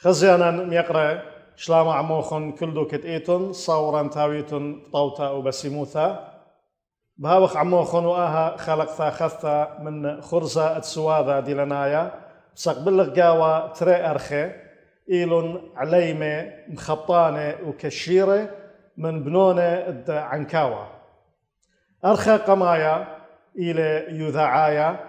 خزيانا ميقرأ شلام عموخن كلدو كتئيتن صورا تاويتن طوتا وبسيموثا بهاوخ عموخن وآها خلقتا خثتا من خرزة السواذا ديلنايا سقبلغ قاوة تري أرخي إيلون عليمة مخبطانة وكشيرة من بنونة عنكاوة أرخى قمايا إلى يذعايا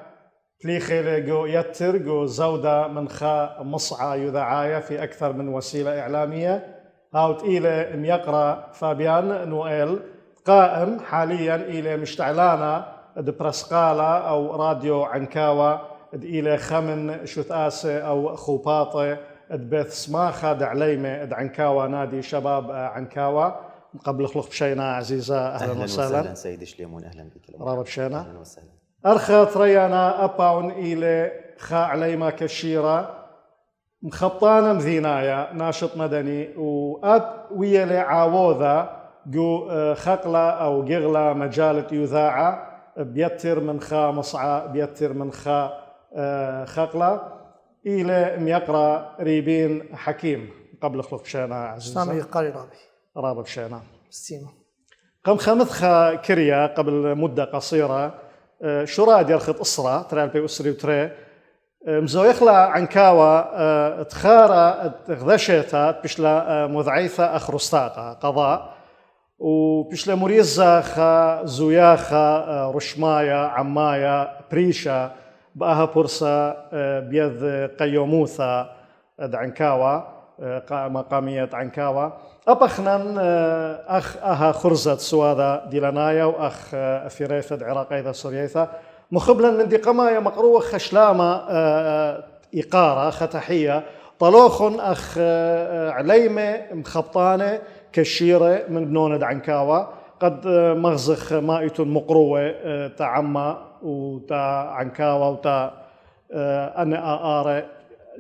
تليخي جو يتر جو زودة من خا مصعى يذعايا في أكثر من وسيلة إعلامية هاوت إلى ميقرأ فابيان نويل قائم حاليا إلى مشتعلانا برسقالة أو راديو عنكاوة إلى خمن شثاسة أو خوباطة بث سماخة دعليمة عنكاوة نادي شباب عنكاوة قبل خلق بشينا عزيزة أهلا وسهلا سيدي شليمون أهلا بك رابط بشينا أهلا وسهلا أرخى تريانا أباون إلى خا عليما كشيرة مخبطانا مذينايا ناشط مدني وأب ويلي عاوذا جو خقلة أو قغلة مجالة يذاعة بيتر من خا مصعى بيتر من خا خقلة إلى ميقرأ ريبين حكيم قبل خلق بشينا عزيزة سامي قاري رابي رابط بشينا بسيمة قم خمثخا كريا قبل مدة قصيرة شو راد يرخط أسرة ترى البي أسري وتري مزو يخلع عنكاوة تخارة غذشتها بشلا مذعيثة أخرستاقة قضاء وبشلا مريزة خا زوياخة رشمايا عمايا بريشة بأها بورسة بيذ قيوموثة عنكاوة مقامية عنكاوة أبخنن أخ أها خرزة سواذا ديلانايا وأخ أفيريثة عراقيثة سوريثة مخبلا من دي قمايا مقروة خشلامة إقارة ختحية طلوخن أخ عليمة مخبطانة كشيرة من بنونة عنكاوة قد مغزخ مائت مقروة تعمى وتا عنكاوة وتا أنا آرة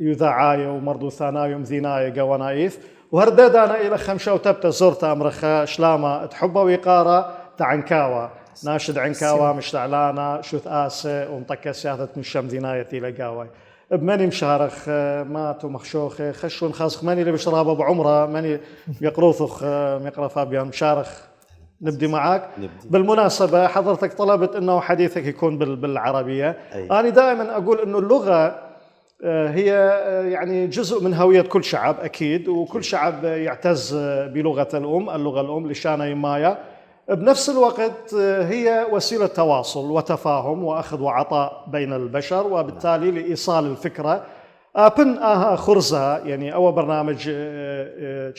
يذاعايا ومردو ثانايا ومذينايا قوانايث وهرداد أنا إلى خمشة وتبتا زرتا أمرخا شلامة تحبة ويقارة تعنكاوة ناشد عنكاوة مشتعلانا شوث آسة ومطكة سياثة مشام ذينايتي لقاوي بماني مشارخ ماتو مخشوخ خشون خاصخ ماني اللي بشرابه بعمره ماني يقروثخ ميقرا فابيان مشارخ نبدي معاك بالمناسبة حضرتك طلبت أنه حديثك يكون بالعربية أنا دائما أقول أنه اللغة هي يعني جزء من هوية كل شعب أكيد وكل شعب يعتز بلغة الأم اللغة الأم لشانا يمايا بنفس الوقت هي وسيلة تواصل وتفاهم وأخذ وعطاء بين البشر وبالتالي لإيصال الفكرة أبن آها خرزة يعني أو برنامج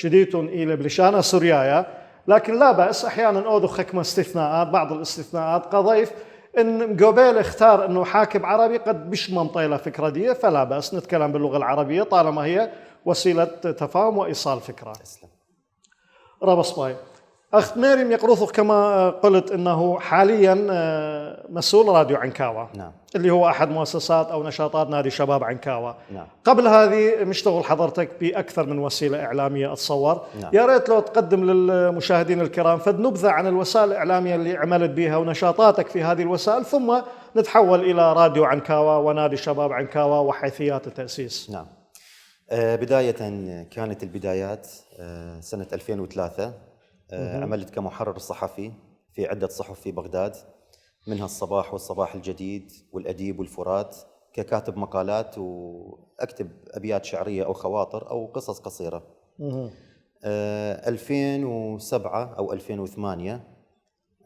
جديد إلى بلشانا سوريايا لكن لا بأس أحيانا أوضخ حكمة استثناءات بعض الاستثناءات قضيف إن قبيل اختار إنه حاكم عربي قد مش منطيلة فكرة دي فلا بأس نتكلم باللغة العربية طالما هي وسيلة تفاهم وإيصال فكرة. رابص باي أخت ميريم يقروثك كما قلت إنه حاليا مسؤول راديو عنكاوة نعم. اللي هو أحد مؤسسات أو نشاطات نادي شباب عنكاوة نعم. قبل هذه مشتغل حضرتك بأكثر من وسيلة إعلامية أتصور نعم. يا ريت لو تقدم للمشاهدين الكرام فد نبذة عن الوسائل الإعلامية اللي عملت بها ونشاطاتك في هذه الوسائل ثم نتحول إلى راديو عنكاوة ونادي شباب عنكاوة وحيثيات التأسيس. نعم. بداية كانت البدايات سنة 2003 عملت كمحرر صحفي في عدة صحف في بغداد منها الصباح والصباح الجديد والأديب والفرات ككاتب مقالات وأكتب أبيات شعرية أو خواطر أو قصص قصيرة. 2007 أو 2008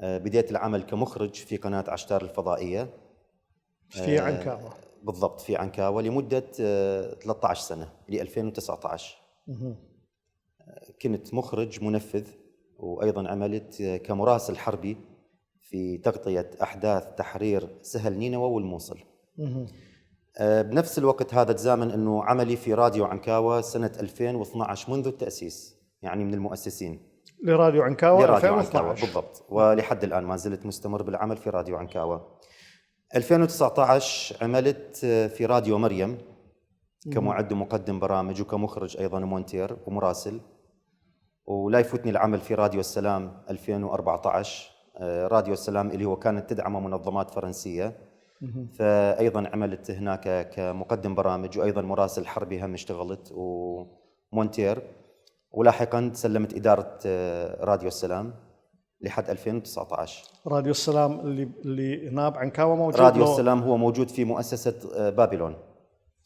بديت العمل كمخرج في قناة عشتار الفضائية في عنكاوة بالضبط في عنكاوة لمدة 13 سنة ل 2019 كنت مخرج منفذ وأيضاً عملت كمراسل حربي في تغطية أحداث تحرير سهل نينوى والموصل. بنفس الوقت هذا تزامن أنه عملي في راديو عنكاوة سنة 2012 منذ التأسيس يعني من المؤسسين لراديو عنكاوة. لراديو عنكاوة بالضبط ولحد الآن ما زلت مستمر بالعمل في راديو عنكاوة. 2019 عملت في راديو مريم كمعد ومقدم برامج وكمخرج أيضاً ومونتير ومراسل. ولا يفوتني العمل في راديو السلام 2014 راديو السلام اللي هو كانت تدعمه منظمات فرنسية فأيضا عملت هناك كمقدم برامج، وأيضا مراسل حربي هم اشتغلت، ومونتير. ولاحقا تسلمت إدارة راديو السلام لحد 2019. راديو السلام اللي هنا بعنكاوة موجود؟ راديو السلام هو موجود في مؤسسة بابلون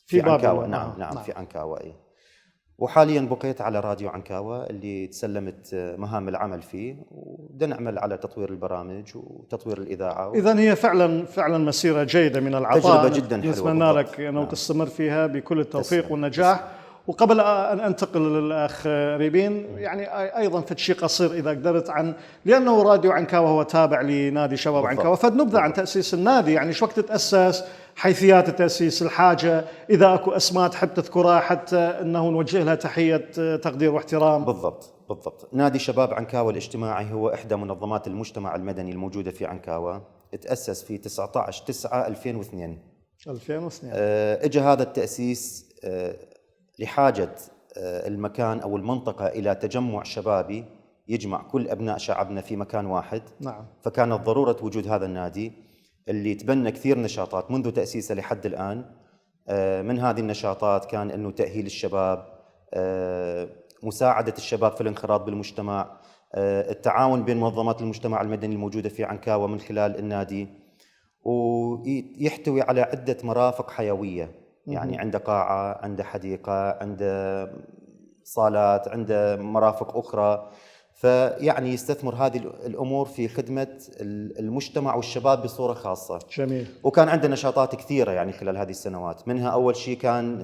في عنكاوة. نعم في عنكاوة. أي. وحاليا بقيت على راديو عنكاوة اللي تسلمت مهام العمل فيه، وبدنا نعمل على تطوير البرامج وتطوير الإذاعة. إذن هي فعلا مسيرة جيدة من العطاء، تجربة جدا حلوة. نتمنى لك أنه تستمر فيها بكل التوفيق والنجاح. وقبل أن أنتقل للأخ ريبين، يعني أيضا في شيء قصير إذا قدرت لأنه راديو عنكاوة هو تابع لنادي شباب عنكاوة، فنبذة عن تأسيس النادي، يعني شو وقت تأسس، حيثيات التأسيس، الحاجة، إذا أكو أسماء تحب تذكرها حتى أنه نوجه لها تحية تقدير واحترام. بالضبط. نادي شباب عنكاوة الاجتماعي هو إحدى منظمات المجتمع المدني الموجودة في عنكاوة. تأسس في 19/9/2002. اجى هذا التأسيس لحاجة المكان أو المنطقة إلى تجمع شبابي يجمع كل أبناء شعبنا في مكان واحد. نعم. فكانت ضرورة وجود هذا النادي اللي تبنى كثير نشاطات منذ تأسيسه لحد الآن. من هذه النشاطات كان أنه تأهيل الشباب، مساعدة الشباب في الانخراط بالمجتمع، التعاون بين منظمات المجتمع المدني الموجودة في عنكاوة من خلال النادي، ويحتوي على عدة مرافق حيوية. يعني عنده قاعة، عنده حديقة، عنده صالات، عنده مرافق أخرى. فيعني يستثمر هذه الأمور في خدمة المجتمع والشباب بصورة خاصة. جميل. وكان عنده نشاطات كثيرة يعني خلال هذه السنوات. منها أول شيء كان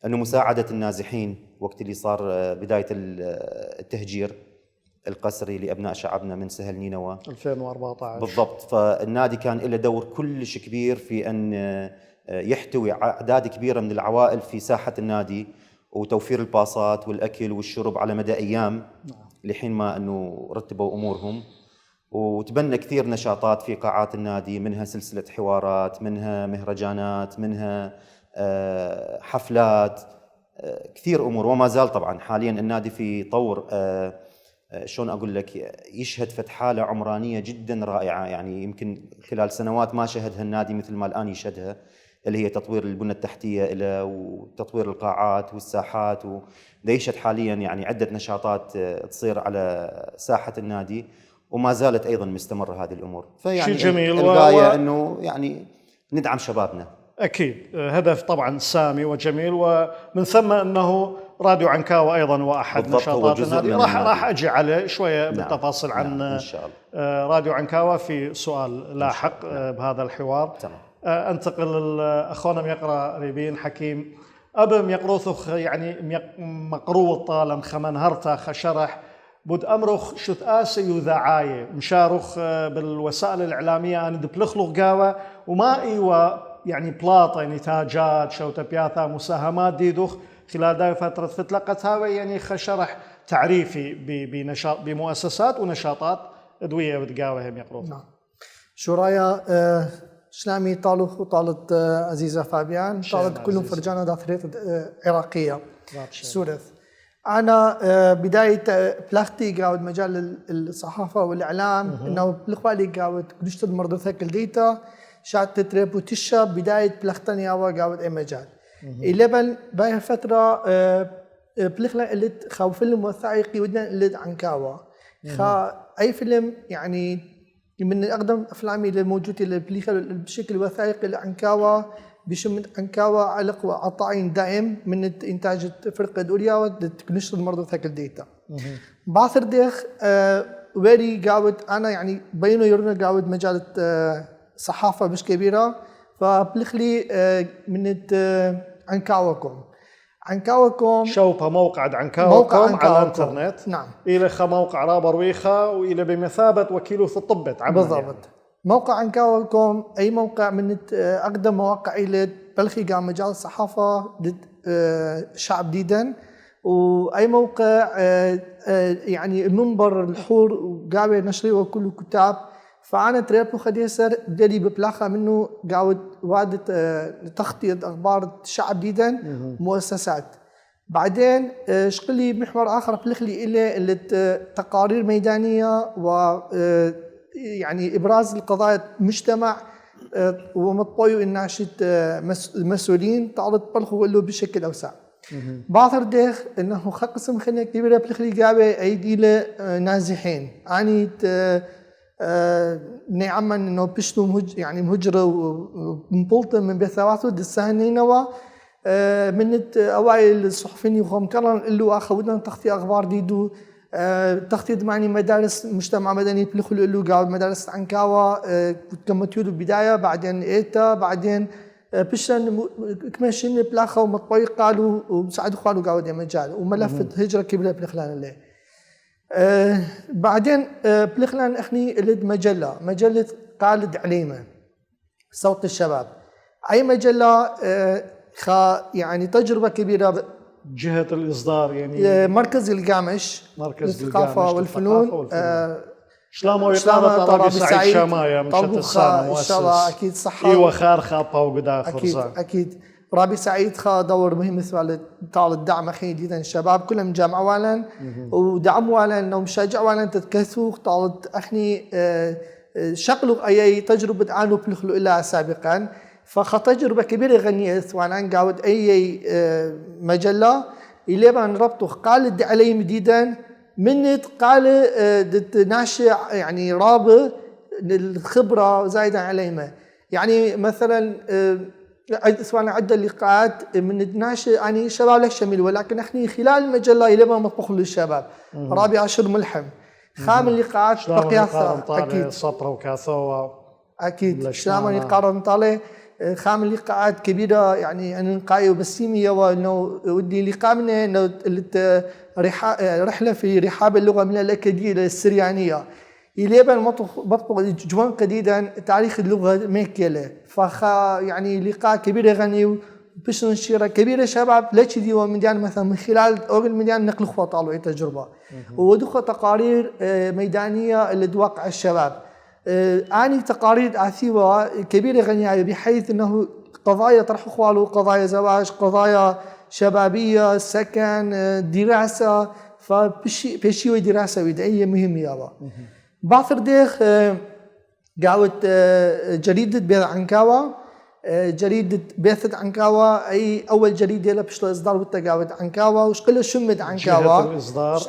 أنه مساعدة النازحين وقت اللي صار بداية التهجير القسري لأبناء شعبنا من سهل نينوى 2014 بالضبط. فالنادي كان له دور كلش كبير في أن يحتوي أعداد كبيرة من العوائل في ساحة النادي، وتوفير الباصات والأكل والشرب على مدى أيام لحين ما أنه رتبوا أمورهم. وتبنى كثير نشاطات في قاعات النادي، منها سلسلة حوارات، منها مهرجانات، منها حفلات، كثير أمور. وما زال طبعا حاليا النادي في طور شلون أقول لك، يشهد فتح حالة عمرانية جدا رائعة. يعني يمكن خلال سنوات ما شهدها النادي مثل ما الآن يشهدها، اللي هي تطوير البنى التحتية له وتطوير القاعات والساحات. ويشهد حاليا يعني عدة نشاطات تصير على ساحة النادي، وما زالت أيضا مستمرة هذه الأمور. فيعني شيء جميل. الغاية أنه يعني ندعم شبابنا. أكيد هدف طبعا سامي وجميل، ومن ثم أنه راديو عنكاوة أيضا وأحد نشاطات النادي. راح أجي عليه شوية بالتفاصيل عن إن شاء الله. راديو عنكاوة في سؤال لاحق بهذا الحوار. تمام. أنتقل أخونا ميقرا ريبين حكيم أبا ميقروثخ، يعني مقروض طالم خمن هرتا خشرح بود أمرخ شت آسي وذعاية مشارخ بالوسائل الإعلامية أنا دبلخلخ قاوة وما إيوه يعني بلاطة نتاجات شوتة بياثا مساهمات ديدوخ خلال داي فترة فتلقتها، يعني خشرح تعريفي بنشاط بمؤسسات ونشاطات أدوية بتقاوة هم يقروض. نعم. شو رايا شلامي طالوخ وطالت عزيزة فابيان طالت كلهم فرجانا داثريت عراقية سورث. أنا بداية بلاختي قاود مجال الصحافة والإعلام إنه بالخوالي قاود كلشت مرضو ثقل ديتا شعت تريبو تشا بداية بلاختني أوا قاود أي مجال. إلبن باي فترة بلخلا اللي خاو فيلم وثائقي ودنا اللي عنكاوا خا أي فيلم يعني من أقدم أفلامي اللي موجودة اللي بشكل وثائقي لعنكاوا بشمل عنكاوا علق وعطاين دائم من إنتاج فرقة دوريا وتكنشر المرضى ثقل ديتا. بعثر ديخ ويري قاود أنا يعني بينو يرنا قاود مجال صحافة مش كبيرة فبلخلي من عنكاوكم شوبها موقع عنكاوكم على الانترنت. نعم. إلى موقع رابر ويخا وإلى بمثابة وكيلو في الطبة بالضبط. يعني. موقع عنكاوكم أي موقع من أقدم مواقع إلى بلخي قام مجال الصحافة شعب ديدن، وأي موقع يعني المنبر الحور وقاوي نشري وكل كتاب. فأنا تريبو خديسر بدي ببلاخة منه قاود وادة تغطية أخبار شعب ديدن مؤسسات. بعدين شقلي محور آخر بلخلي إلي تقارير ميدانية و يعني إبراز القضايا مجتمع ومطبوي الناشط المسؤولين طالت بلخو له بشكل أوسع باثر ديخ إنه قسم خلينا كبيرة بلخلي جابة أيدي له نازحين عني نعم إنه بيشتوا يعني مهجرة ومبلطة من بثواته دسهنينوا من أوائل الصحفيين وهم كرر اللي أخذنا تغطية أخبار ديدو تخطيط معني مدارس مجتمع مدني بلخلو اللي قاعد مدارس عنكاوة كمت يودو بداية بعدين إيتا بعدين بشن كمشين بلاخة ومطبوي قالوا وساعدوا قالوا قاعد مجال وملفت هجرة كبيرة بلخلان اللي بعدين بلخلان اخني لد مجلة قالد عليمة صوت الشباب أي مجلة يعني تجربة كبيرة جهة الإصدار يعني مركز القامش للثقافة والفنون شلامو يطلع طرابي سعيد شماية من شت السنة إن شاء الله أكيد صحة إيوة خار خابة وقدا خرزان أكيد رابي سعيد خا دور مهم سوال طال الدعم أخي جدا الشباب كلهم جامعة والن ودعموا والن إنهم شجعوا والن تتكسو طالت أخني شغلوا أي تجربة عنو بلخلو إلا سابقا فخطجربة كبيرة غنية سواء عن قاود أي مجلة اللي بان ربطه قال عليه مديدا منت قال ناشئ يعني رابط للخبرة زايدة علينا يعني مثلا سواء عدة لقاءات من ناشئ يعني شباب له شميل ولكن احنا خلال المجلة اللي بان مطبخ للشباب رابع عشر ملحم خام اللقاءات بقياثة أكيد صبرة وكاثوة أكيد شلون يقارن طالع خام لقاءات كبيرة يعني أنا نقاي وبسيمية وإنه ودي لقاء من إنه رحلة في رحاب اللغة من الأكادية السريانية يليبن مطبق جوان جديدا تاريخ اللغة ميكيلة يعني لقاء كبير غني وبش نشيرة كبيرة شباب ليش دي ومن ديان مثلا من خلال أوجل من ديان نقل خطوة طالوا تجربة ودخل تقارير ميدانية اللي توقع الشباب أني تقارير آثيوة كبيرة غنية بحيث أنه قضايا طرح أخواله قضايا زواج قضايا شبابية سكن دراسة فبشي دراسة ودائية مهمة يابا باثر ديخ قاوت جريدة بيت عنكاوة جريدة بيت عنكاوة أي أول جريدة لا بشلا إصدار وتقاوت عنكاوة وش كله شمد عنكاوة جهة الإصدار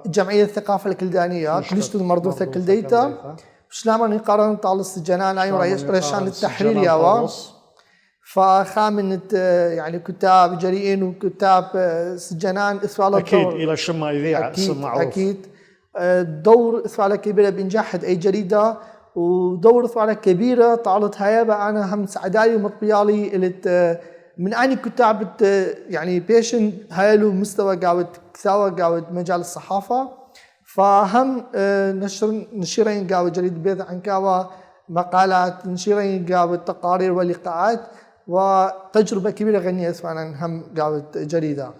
جمعية الثقافة الكلدانية كلشتو المردوثة كلديتا شلون يقارن طالس الجنان أي ريشان التحرير ياوا فخامنة يعني كتاب جريئين وكتاب سجنان اسواله أكيد إلى شما إذاعة اسم معروف أكيد دور اسواله كبيرة بنجاح أي جريدة ودور اسواله كبيرة طالت هيابة أنا هم سعدالي ومطبيالي اللي من أني كتاب يعني بيشن هايلو مستوى قاود كساوى قاود مجال الصحافة فهم نشرين قاود جريدة بيت عنكاوة مقالات نشرين قاود تقارير ولقاءات وتجربة كبيرة غنية اسمعنا هم قاود جريدة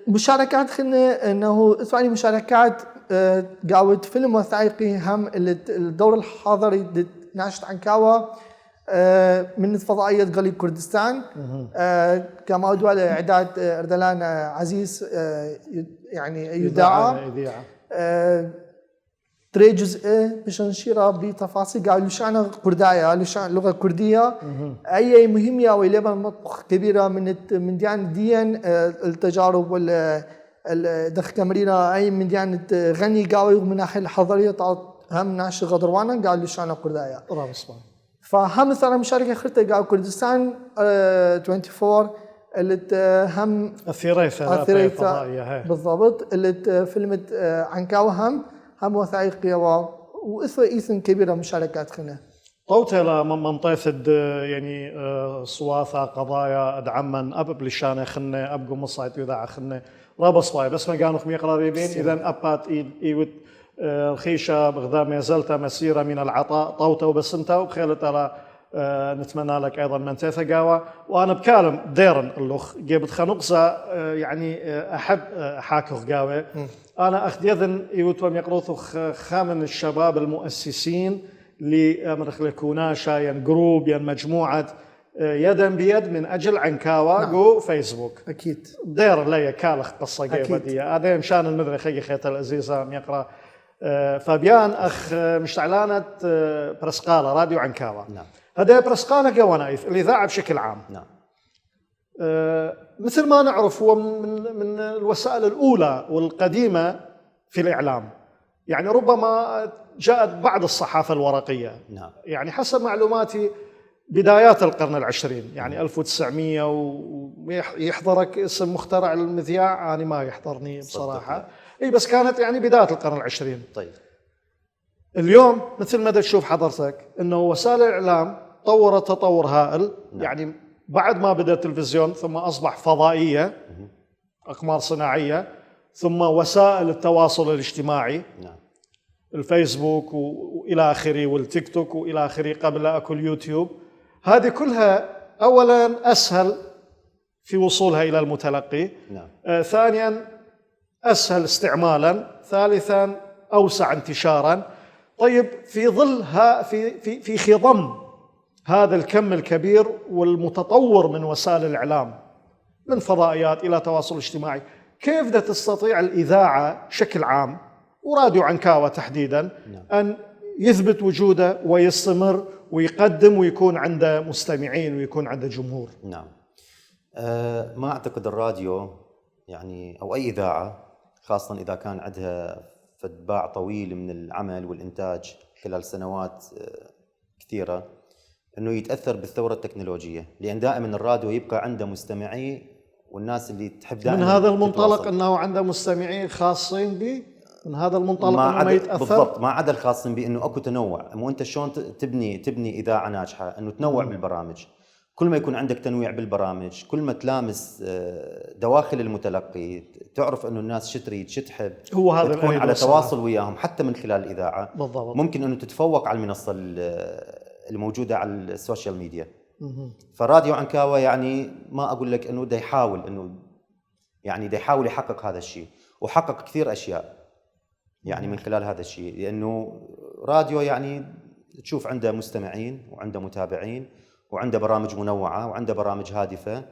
مشاركات خلنا انه اسمعني مشاركات قاود فيلم وثائقي هم الدور الحاضري ناشط عنكاوة من فضائية قليب كردستان كما أدوى لإعداد أردلان عزيز يعني يداعى تري جزء باش نشيرها بتفاصيل قالوا لشان كردايا لشان لغة كردية أي مهمة ويلبن مطبخ كبيرة من ديان التجارب والدخل كمرينا أي من ديان غني قاوي من ناحية الحضارية هم ناشي غدروانا قالوا لشان كردايا فهم مثلا مشاركة خرطة قاو كردستان 24 اللي هم أثيريثة بالضبط اللي فيلمت عنكاوة هم وثائقية وإثن كبيرة مشاركات خلنا طوتها منطقة يعني صواثة قضايا أدعمن أب بلشانة خلنا أبقوا مصايت إذاعة خلنا رابا صواي بس ما كانوا خمي قراريبين إذا أبات إيوت الخيشة بغدا ما زلت مسيرة من العطاء طوته وبسنته وبخيل ترى نتمنى لك أيضا من تثقاوة وأنا بكالم ديرن اللخ جيبت خنقصة يعني أحب حاكخ قاوة أنا أخذ يذن يوتوم يقروث خامن الشباب المؤسسين لأمرخ كوناشا ين جروب ين مجموعة يدا بيد من أجل عنكاوة جو فيسبوك أكيد دير لي كالخ قصة جيبة دي هذا مشان المدري خي خيت العزيزة يقرأ فابيان أخ مشتعلانة برسقالة راديو عنكاوة. نعم. هذا برسقالة قوانايف الإذاعة بشكل عام. نعم. مثل ما نعرف هو من الوسائل الأولى والقديمة في الإعلام، يعني ربما جاءت بعد الصحافة الورقية. نعم. يعني حسب معلوماتي بدايات القرن العشرين، يعني 1900 ويحضرك اسم مخترع المذياع، أنا ما يحضرني بصراحة. إيه بس كانت يعني بداية القرن العشرين. طيب. اليوم مثل ما تشوف حضرتك إنه وسائل الإعلام طورت تطور هائل. نعم. يعني بعد ما بدأ التلفزيون ثم أصبح فضائية، أقمار صناعية، ثم وسائل التواصل الاجتماعي. نعم. الفيسبوك وإلى آخره، والتيك توك وإلى آخره، قبل أكل يوتيوب. هذه كلها أولا أسهل في وصولها إلى المتلقي. نعم. ثانيا أسهل استعمالا. ثالثا أوسع انتشارا. طيب في ظل في خضم هذا الكم الكبير والمتطور من وسائل الإعلام، من فضائيات إلى تواصل اجتماعي، كيف دا تستطيع الإذاعة بشكل عام وراديو عنكاوة تحديدا أن يثبت وجوده ويستمر ويقدم ويكون عنده مستمعين ويكون عنده جمهور؟ نعم. ما أعتقد الراديو يعني أو أي إذاعة، خاصة إذا كان عندها باع طويل من العمل والإنتاج خلال سنوات كثيرة، أنه يتأثر بالثورة التكنولوجية، لأن دائما الراديو يبقى عنده مستمعي والناس اللي تحب دائما. من هذا المنطلق تتواصل. أنه عنده مستمعين خاصين به، من هذا المنطلق ما أنه ما يتأثر. بالضبط، ما عدا الخاصين به، أنه أكو تنوع. مو أنت شلون تبني إذاعة ناجحة؟ أنه تنوع بالبرامج. كل ما يكون عندك تنويع بالبرامج، كل ما تلامس دواخل المتلقي، تعرف أنه الناس شو تريد شو تحب، هو هذا تكون على تواصل وياهم حتى من خلال الإذاعة. بالضبط. ممكن أنه تتفوق على المنصة الموجودة على السوشيال ميديا. فراديو عنكاوة يعني ما أقول لك أنه دا يحاول يحقق هذا الشيء، وحقق كثير أشياء يعني من خلال هذا الشيء، لأنه راديو يعني تشوف عنده مستمعين وعنده متابعين وعنده برامج منوعة وعنده برامج هادفة،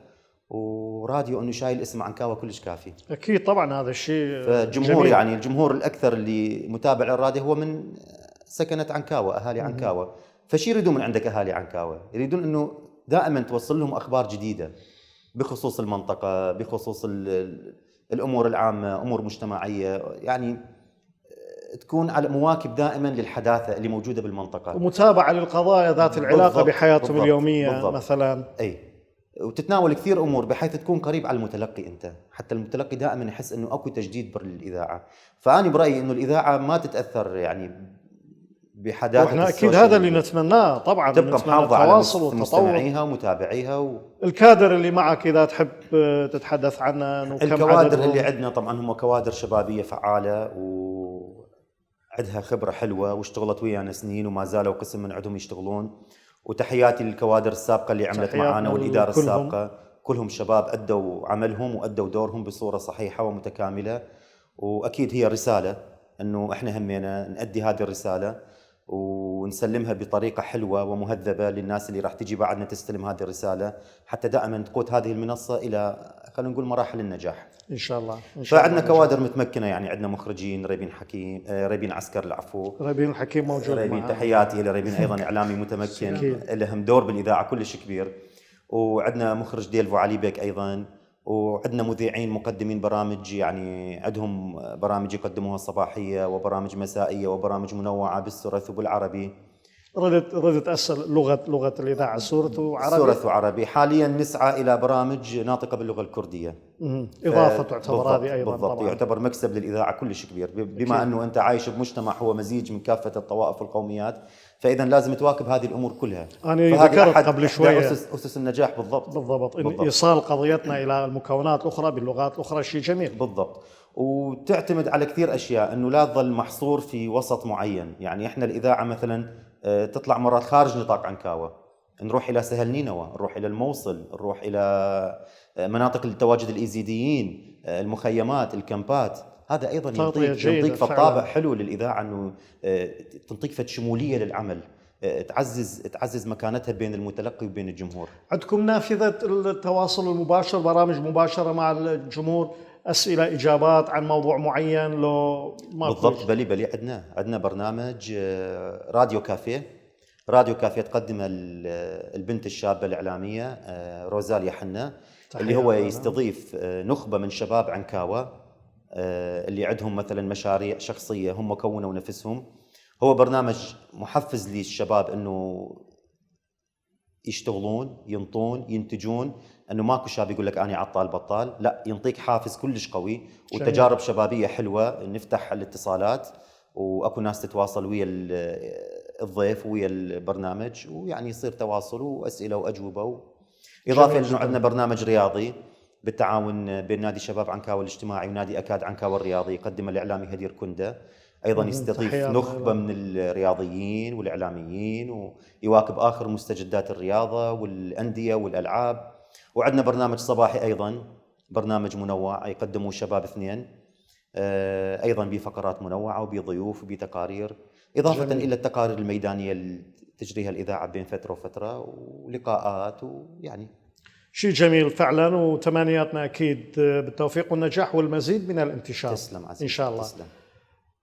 وراديو أنه شايل اسم عنكاوة كلش كافي. أكيد طبعا هذا الشيء. فالجمهور جميل. يعني الجمهور الأكثر اللي متابع للراديو هو من سكنة عنكاوة، أهالي عنكاوة. فشي يريدون من عندك أهالي عنكاوة؟ يريدون أنه دائما توصل لهم أخبار جديدة بخصوص المنطقة، بخصوص الأمور العامة، أمور مجتمعية، يعني تكون على مواكب دائما للحداثة اللي موجودة بالمنطقة، ومتابعة للقضايا ذات العلاقة بالضبط. بحياتهم بالضبط. اليومية بالضبط. مثلا. أي، وتتناول كثير أمور بحيث تكون قريب على المتلقي أنت، حتى المتلقي دائما يحس أنه أكو تجديد بالإذاعة. فأنا برأيي أنه الإذاعة ما تتأثر يعني بحداثة واحنا أكيد هذا اللي نتمناه طبعا، تبقى محافظة على والتطور. مستمعيها ومتابعيها الكادر اللي معك إذا تحب تتحدث عنه، الكوادر اللي عندنا طبعا هم كوادر شبابية فعالة وعندها خبرة حلوة واشتغلت ويانا سنين وما زالوا قسم من عندهم يشتغلون. وتحياتي للكوادر السابقة اللي عملت معانا والإدارة السابقة، كلهم شباب أدوا عملهم وأدوا دورهم بصورة صحيحة ومتكاملة. وأكيد هي رسالة أنه إحنا همينا نأدي هذه الرسالة ونسلمها بطريقة حلوة ومهذبة للناس اللي راح تجي بعدنا تستلم هذه الرسالة، حتى دائما تقود هذه المنصة إلى خلينا نقول مراحل النجاح إن شاء الله. فعندنا كوادر متمكنة، يعني عندنا مخرجين ريبين عسكر العفو، ريبين الحكيم موجود ريبين تحياتي لريبين أيضا إعلامي متمكن لهم دور بالإذاعة كلش كبير. وعندنا مخرج ديلفو علي بيك أيضا، وعندنا مذيعين مقدمين برامج، يعني عندهم برامج يقدموها صباحية وبرامج مسائية وبرامج منوعة بالسورث وبالعربي. ردت أسأل لغة الإذاعة سورث وعربي؟ سورث وعربي. حاليا نسعى إلى برامج ناطقة باللغة الكردية. إضافة تعتبر هذه أيضا بالضبط طبعا. يعتبر مكسب للإذاعة كلش كبير، بما أنه أنت عايش بمجتمع هو مزيج من كافة الطوائف والقوميات، فإذا لازم تواكب هذه الأمور كلها. أنا ذكرت قبل شوية أسس النجاح. بالضبط. إن إيصال قضيتنا إلى المكونات الأخرى باللغات الأخرى شيء جميل. بالضبط. وتعتمد على كثير أشياء، أنه لا تظل محصور في وسط معين. يعني إحنا الإذاعة مثلا تطلع مرات خارج نطاق عنكاوة، نروح إلى سهل نينوى، نروح إلى الموصل، نروح إلى مناطق التواجد الإيزيديين، المخيمات، الكامبات. هذا أيضا ينطيك طابع حلو للإذاعة، أنه تنطيك شمولية للعمل، تعزز مكانتها بين المتلقي وبين الجمهور. عندكم نافذة التواصل المباشر، برامج مباشرة مع الجمهور اسئله اجابات عن موضوع معين لو ما بالضبط. بلي عندنا برنامج راديو كافيه تقدمه البنت الشابه الاعلاميه روزاليا حنا، اللي هو يستضيف نخبه من شباب عنكاوه اللي عندهم مثلا مشاريع شخصيه هم كونوا نفسهم. هو برنامج محفز للشباب انه يشتغلون، ينطون، ينتجون، انه ماكو شاب يقول لك انا عطال بطال، لا، ينطيك حافز كلش قوي وتجارب شبابيه حلوه. نفتح الاتصالات واكو ناس تتواصل ويا الضيف ويا البرنامج، ويعني يصير تواصل واسئله واجوبه. اضافه انه عندنا برنامج رياضي بالتعاون بين نادي شباب عنكاوه الاجتماعي ونادي اكاد عنكاوه الرياضي، يقدم الاعلامي هدير كنده، ايضا يستضيف نخبه من الرياضيين والاعلاميين ويواكب اخر مستجدات الرياضه والانديه والالعاب. وعندنا برنامج صباحي ايضا، برنامج منوع يقدمه شباب اثنين، ايضا بفقرات منوعه وبضيوف وبتقارير، اضافه جميل. الى التقارير الميدانيه اللي تجريها الاذاعه بين فتره وفتره ولقاءات، ويعني شيء جميل فعلا. وتمنياتنا اكيد بالتوفيق والنجاح والمزيد من الانتشار. تسلم عزيز. ان شاء الله. تسلم.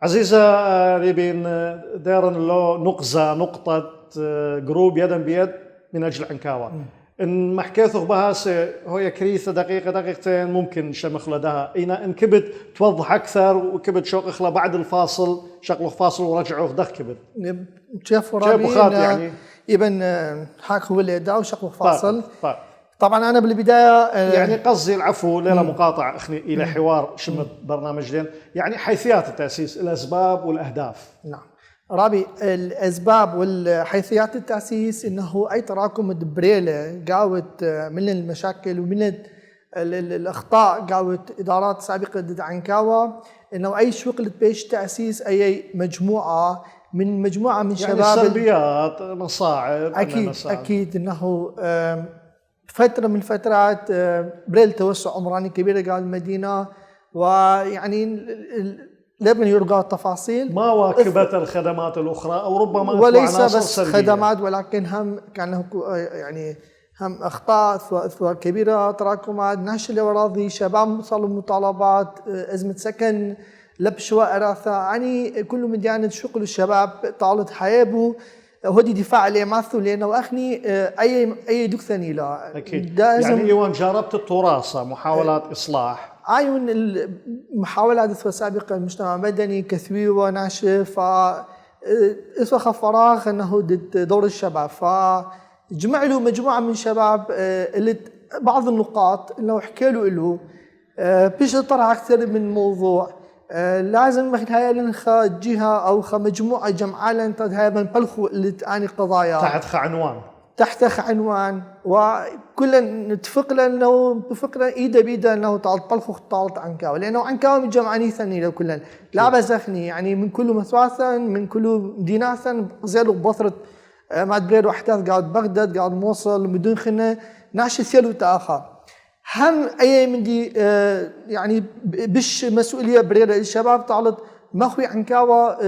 عزيزة ريبين دارن لو نقطة جروب يدا بيد من أجل عنكاوة. إن ما حكيته بهاسة هو كريثة دقيقتين ممكن شمخ لدها إن كبت توضح أكثر وكبت شوق إخلا بعد الفاصل شغله فاصل ورجعوه دخ كبت شاف رابين يعني ابن حاك هو اللي دا وشغله فاصل. طيب. طبعا أنا بالبداية يعني قصدي العفو ليلة مقاطعة أخني إلى حوار شمت برنامجين، يعني حيثيات التأسيس، الأسباب والأهداف. نعم رابي، الأسباب والحيثيات التأسيس إنه أي تراكم دبريلة قاوت من المشاكل ومن الأخطاء قاوت إدارات سابقة ضد عنكاوة، إنه أي شغل بيش تأسيس أي مجموعة من شباب، يعني سلبيات مصاعب. أكيد إنه فترة من فترات بريل توسع عمراني كبيرة قال المدينة، ويعني لابن يرقى التفاصيل ما واكبت الخدمات الأخرى أو ربما وليس بس خدمات، ولكن هم كان يعني هم أخطاء كبيرة، تراكمات، نهش الأراضي، شباب صاروا مطالبات، أزمة سكن، لبشوة أراثة، يعني كل من ديانة شغل الشباب طالت حيابه وهدي دفاع عليه ماثو لأنه أخني أي دكثني لا أكيد. يعني إيوان جربت التراثة محاولات إصلاح أيون المحاولات سابقة المجتمع المدني كثوي وناشف إسوخ فراغ أنه دور الشباب، فجمع له مجموعة من الشباب اللي بعض النقاط اللي حكي له بيش طرح أكثر من موضوع لازم هاي لنخا جهة أو مجموعة جمعة لنتد هاي من بلخو اللي تعني قضايا تحت عنوان وكلنا نتفق لأنه بفكرة إيدا بيدا أنه طالت بلخو طالت عنكاوة، لأنه عنكاوة من جمعاني ثاني لو كلنا لا بزخني يعني من كل مثواثا من كل ديناثا زيادوا ببطرة ما تبريد وحداث قاعد بغداد قاعد موصل بدون خنة ناشي ثيلو تآخر هم أي من دي يعني بش مسؤولية بريرة الشباب طالت مخوي عنكاوة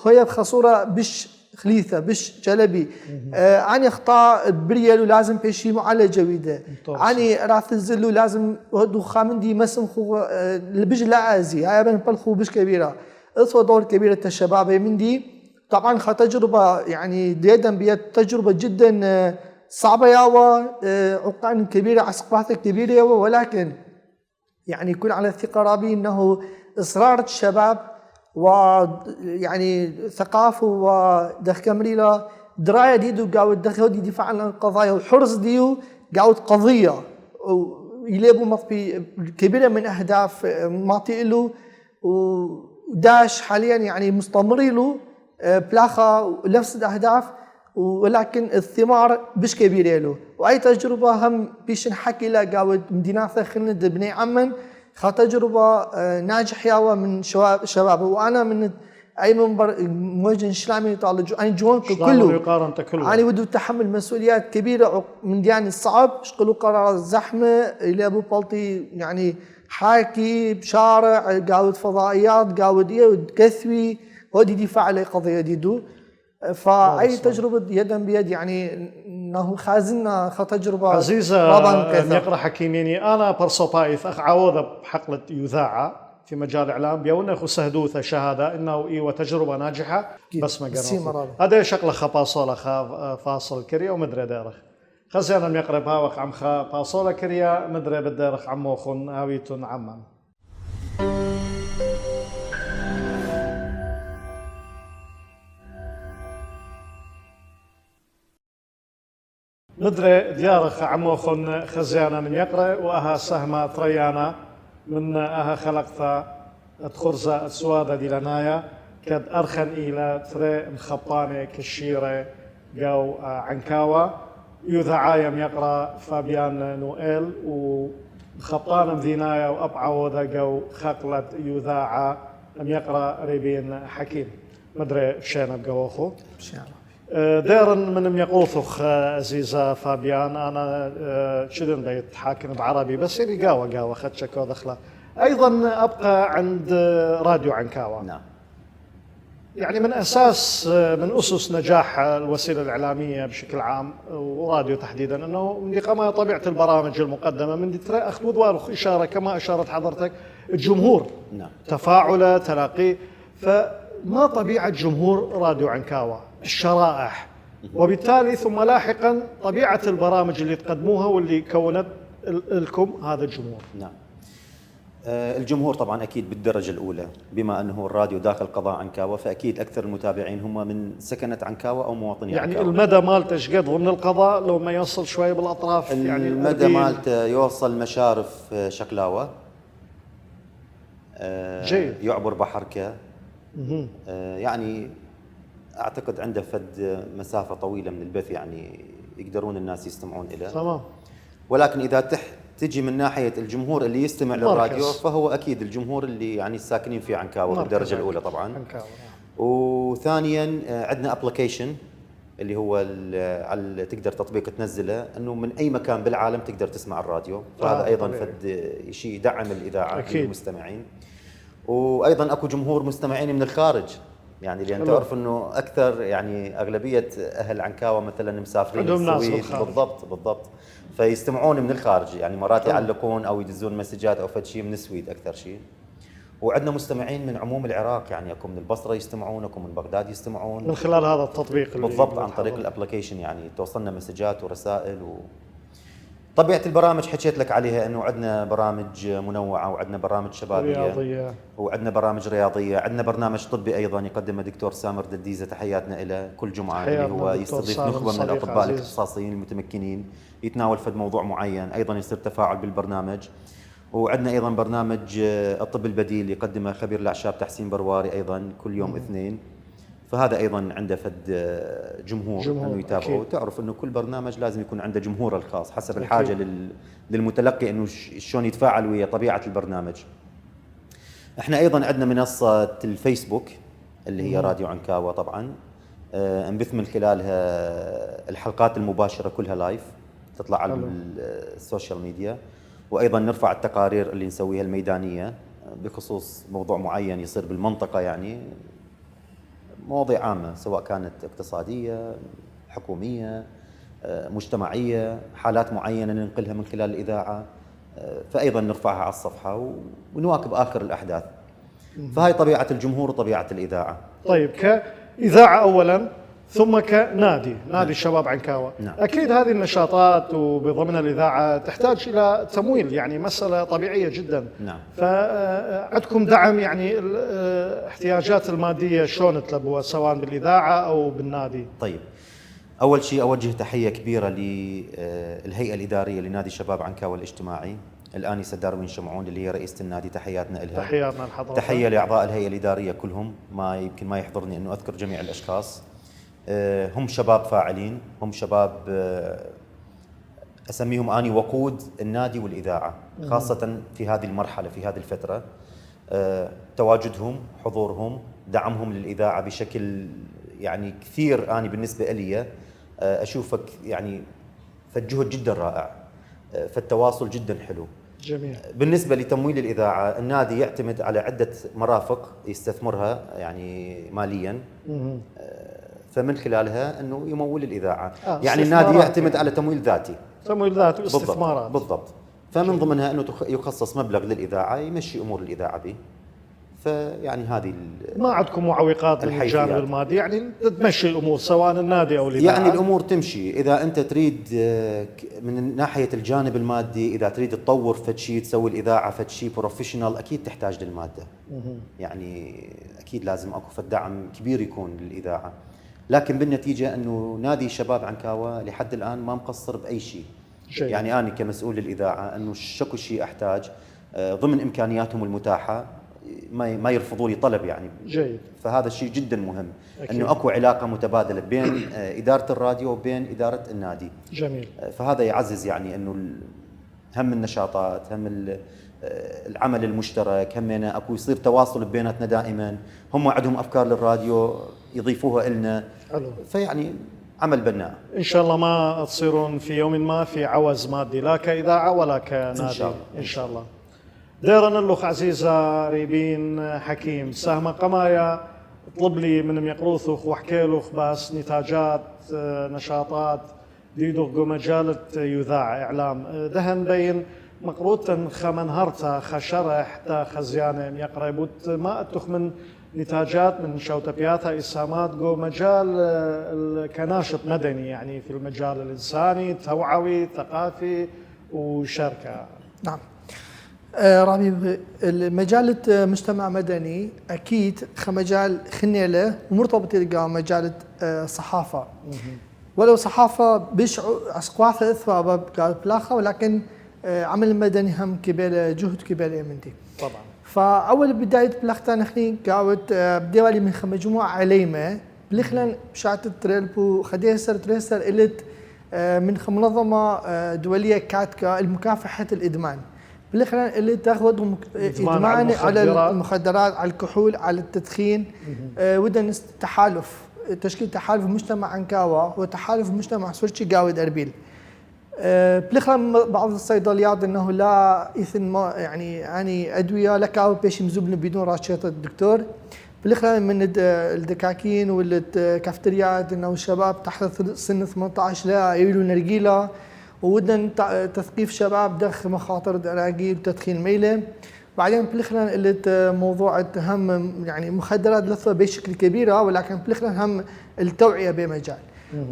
هي بخصورة بش خليثة بش جلبي عني اخطاء بريالو لازم بيشي معالجة جويدة عني راث الزلو لازم هدو خامندي مسم خو البج لا ازي هاي بين بالخو بش كبيرة اصوى دور كبيرة الشباب من دي طبعا تجربة يعني ديدا بيت تجربة جدا صعبة ياوى عقان كبيرة عسقبات كبيرة ياوى، ولكن يعني يكون على الثقة رابي انه اصرار الشباب ويعني ثقافه ودخ كمريلا دراية ديدو قاود دخل دي دفاع عن القضايا وحرص ديو قاود قضية ويليبوا مطبي كبيرة من أهداف معطي له وداش حاليا يعني مستمر له بلاخة نفس الأهداف، ولكن الثمار بش كبيرة له. وأي تجربة هم بيش نحكي له قاود مدينة خلنا بني عمن تجربة ناجح ياوى من شباب وأنا من أي منبر موجه إسلامي طالج أنا جوان كله أنا ودو تحمل مسؤوليات كبيرة من دياني الصعب شقلوا قرار الزحمة اللي أبو بلطي يعني حاكي بشارع قاود فضائيات قاود كثوي ودي دفاع على قضية ديدو، فأي تجربة يدا بيد يعني انه خازنا تجربه عزيزة رابان كذا يقرأ حكيميني أنا برصو بايث أخ عوضة بحقلة يذاعة في مجال الإعلام بيونا أخو سهدوثة شهادة إنه إيوة تجربة ناجحة بس ما قرأت هذا شكله خباصولة فاصل كريا ومدري دارخ خزينا يقرب هاوخ عم خباصولة كريا مدري بدارخ عموخن هاويتون عمان ندري ديارخ عموخن خزيانا يقرأ وأها سهمة تريانا من أها خلقتها الخرزة السوادة دي لنايا كد أرخن إلى تري مخبانة كشيرة جو عنكاوة يذعايم يقرأ فابيان نوئيل ومخبانة مذينايا وأبعوذة جو خقلة يذاعة أم يقرأ ريبين حكيم مدري شينا بقوخو ديرا من يقوثخ عزيزة فابيان أنا شدن بيت حاكم بعربي بس يلي قاوة خدشك ودخله أيضا أبقى عند راديو عنكاوة نعم. يعني من أسس نجاح الوسيلة الإعلامية بشكل عام وراديو تحديدا أنه من كما طبيعة البرامج المقدمة من ترى أخذ وضوء إشارة كما أشارت حضرتك الجمهور نعم. تفاعله تلاقيه فما طبيعة جمهور راديو عنكاوة الشرائح وبالتالي ثم لاحقا طبيعة البرامج اللي تقدموها واللي كونت لكم هذا الجمهور نعم. الجمهور طبعا أكيد بالدرجة الأولى بما أنه الراديو داخل قضاء عنكاوة فأكيد أكثر المتابعين هم من سكنة عنكاوة أو مواطني يعني عنكاوة. المدى مالته ايش قد ضمن القضاء لو ما يوصل شوي بالأطراف يعني المدى مالته يوصل مشارف شكلاوة جيد يعبر بحركة يعني أعتقد عنده فد مسافة طويلة من البث يعني يقدرون الناس يستمعون إليه تمام ولكن إذا تجي من ناحية الجمهور اللي يستمع للراديو فهو أكيد الجمهور اللي يعني الساكنين في عنكاوة بالدرجة الأولى طبعا عنكاوة. وثانيا عندنا ابلكيشن اللي هو على تقدر تطبيق تنزله انه من اي مكان بالعالم تقدر تسمع الراديو فهذا ايضا طبيعي. فد شيء يدعم الاذاعه أكيد. للمستمعين وايضا اكو جمهور مستمعين من الخارج يعني لان تعرف انه اكثر يعني اغلبيه اهل عنكاوة مثلا مسافرين السويد بالضبط فيستمعون من الخارج يعني مرات يعلقون او يدزون مسجات او فد شيء من السويد اكثر شيء وعندنا مستمعين من عموم العراق يعني اكو من البصره يستمعون اكو من بغداد يستمعون من خلال هذا التطبيق بالضبط عن طريق الابلكيشن يعني توصلنا مسجات ورسائل طبيعه البرامج حكيت لك عليها انه عندنا برامج منوعه وعندنا برامج شبابيه رياضيه وعندنا برامج رياضيه عندنا برنامج طبي ايضا يقدمه الدكتور سامر دديزه تحياتنا له كل جمعه اللي هو يستضيف نخبه من الاطباء الاختصاصيين المتمكنين يتناول فد موضوع معين ايضا يصير تفاعل بالبرنامج وعندنا ايضا برنامج الطب البديل يقدمه خبير الاعشاب تحسين برواري ايضا كل يوم اثنين فهذا ايضا عنده فد جمهور انه يتابعه تعرف انه كل برنامج لازم يكون عنده جمهوره الخاص حسب الحاجه للمتلقي انه شلون يتفاعل ويا طبيعه البرنامج. احنا ايضا عندنا منصه الفيسبوك اللي هي راديو عنكاوة طبعا نبث من خلالها الحلقات المباشره كلها لايف تطلع على السوشيال ميديا وايضا نرفع التقارير اللي نسويها الميدانيه بخصوص موضوع معين يصير بالمنطقه يعني مواضيع عامه سواء كانت اقتصاديه حكوميه مجتمعيه حالات معينه ننقلها من خلال الاذاعه فايضا نرفعها على الصفحه ونواكب اخر الاحداث فهي طبيعه الجمهور وطبيعه الاذاعه. طيب كاذاعه اولا ثم كنادي نادي الشباب عنكاوة نعم. أكيد هذه النشاطات وبضمن الإذاعة تحتاج إلى تمويل يعني مسألة طبيعية جدا نعم. فعندكم دعم يعني الاحتياجات المادية شلون تلبوها سواء بالإذاعة أو بالنادي؟ طيب أول شيء أوجه تحية كبيرة للهيئة الإدارية لنادي الشباب عنكاوة الاجتماعي الآنسة داروين شمعون اللي هي رئيسة النادي تحياتنا لها. تحياتنا لحضرتك. تحية لأعضاء الهيئة الإدارية كلهم يمكن ما يحضرني أنه أذكر جميع الأشخاص هم شباب فاعلين هم شباب أسميهم أني وقود النادي والإذاعة خاصة في هذه المرحلة في هذه الفترة تواجدهم حضورهم دعمهم للإذاعة بشكل يعني كثير أنا بالنسبة لي أشوفك يعني فالجهد جدا رائع فالتواصل جدا حلو. جميل. بالنسبة لتمويل الإذاعة النادي يعتمد على عدة مرافق يستثمرها يعني ماليا فمن خلالها انه يمول الاذاعه. يعني استثمارات النادي يعتمد يعني. على تمويل ذاتي. تمويل ذات واستثمارات. بالضبط. فمن ضمنها انه يخصص مبلغ للاذاعه يمشي امور الاذاعه به. فيعني هذه ما عندكم معوقات من الجانب المادي، يعني تمشي الامور سواء النادي او الاذاعه؟ يعني الامور تمشي اذا انت تريد من ناحيه الجانب المادي، اذا تريد تطور فد شيء تسوي الاذاعه فد شيء بروفيشنال اكيد تحتاج للماده. يعني اكيد لازم اكو فد دعم كبير يكون للاذاعه. لكن بالنتيجه انه نادي شباب عنكاوه لحد الان ما مقصر باي شيء. يعني انا كمسؤول للاذاعه انه شكو شيء احتاج ضمن امكانياتهم المتاحه ما يرفضوا لي طلب يعني. جيد. فهذا الشيء جدا مهم انه اكو علاقه متبادله بين اداره الراديو وبين اداره النادي. جميل. فهذا يعزز يعني انه هم النشاطات، هم العمل المشترك، همنا اكو يصير تواصل بيناتنا دائما. هم عندهم افكار للراديو يضيفوها لنا. حلو. فيعني عمل بناء. ان شاء الله ما تصيرون في يوم ما في عوز مادي لا كاذاعه ولا كنادي. ان شاء الله. ان شاء الله. ديرنا اللخ عزيزة ريبين حكيم سهم قمايا طلب لي من ميقروثوخ وحكيلوخ بس نتاجات نشاطات ديدوخ جو مجالة يذاع إعلام دهن بين مقروطا خمنهرتا خشرح تا خزيانة يقربوت ما أتخ من نتاجات من شوتبياتها إسامات جو مجال كناشط مدني يعني في المجال الإنساني توعوي ثقافي وشركة. نعم. رامي مجال مجتمع مدني اكيد كمجال خنيله ومرتبط مجال الصحافه. ولو صحافه بيش اسقواث ثواب قال بلاخه، ولكن عمل مدني هم كبير جهد كبير منتي. طبعا. فاول بدايه بلاختا نحن قاوت بديوالي من مجموعه عليمه بلخلن بشعت تريلبو خديسر تريسر الت من منظمه دوليه كاتكا لمكافحه الادمان. بالاخير اللي تاخذ ادمان على المخدرات، على الكحول، على التدخين. ودنا تحالف تشكيل تحالف مجتمع عنكاوه وتحالف مجتمع سورتشي قاود اربيل. بالاخير بعض الصيدليات انه لا اثن يعني ادويه لك بيش مزبن بدون رشيد الدكتور. بالاخير من الدكاكين والكافتريات انه الشباب تحت سن 18 لا يولوا نرجيله، وودنا تثقيف شباب دخ مخاطر دراجيل وتدخين ميله. بعدين بالاخير اللي موضوع هم يعني مخدرات لثه بشكل كبيره، ولكن بالاخير هم التوعيه بمجال.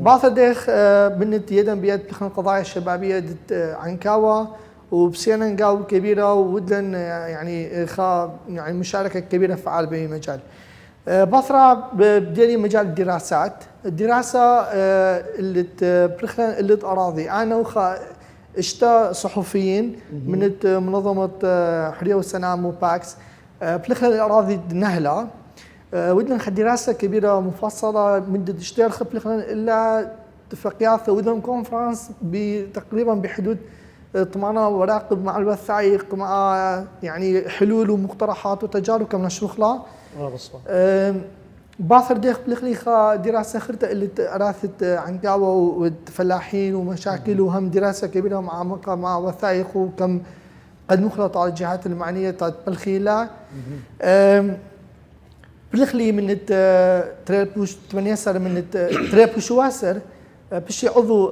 بعض دخ بنت يدا بيد بالاخير القضايا الشبابيه عنكاوه وبسينا نقاو كبيره، وودنا يعني مشاركه كبيره فعال بمجال. بصرة بديري مجال الدراسات. الدراسة اللي برخلان اللي أراضي أنا اشتا صحفيين من منظمة حرية والسلام وباكس برخلان الأراضي نهلة. ودنا نخد دراسة كبيرة مفصلة من تشتغل برخلان إلا اتفاقيات ودنا كونفرنس تقريبا بحدود 8 وراقب مع الوثائق مع يعني حلول ومقترحات وتجارب كم نشوخلا. باثر ديخ بالخليخة دراسة خرطة اللي أراثت عنكاوة والفلاحين ومشاكل، وهم دراسة كبيرة مع وثائق وكم قد مخلط على الجهات المعنية بالخيلة. بالخلي من تريبوش 8 سنة من تريبوش واسر بشي عضو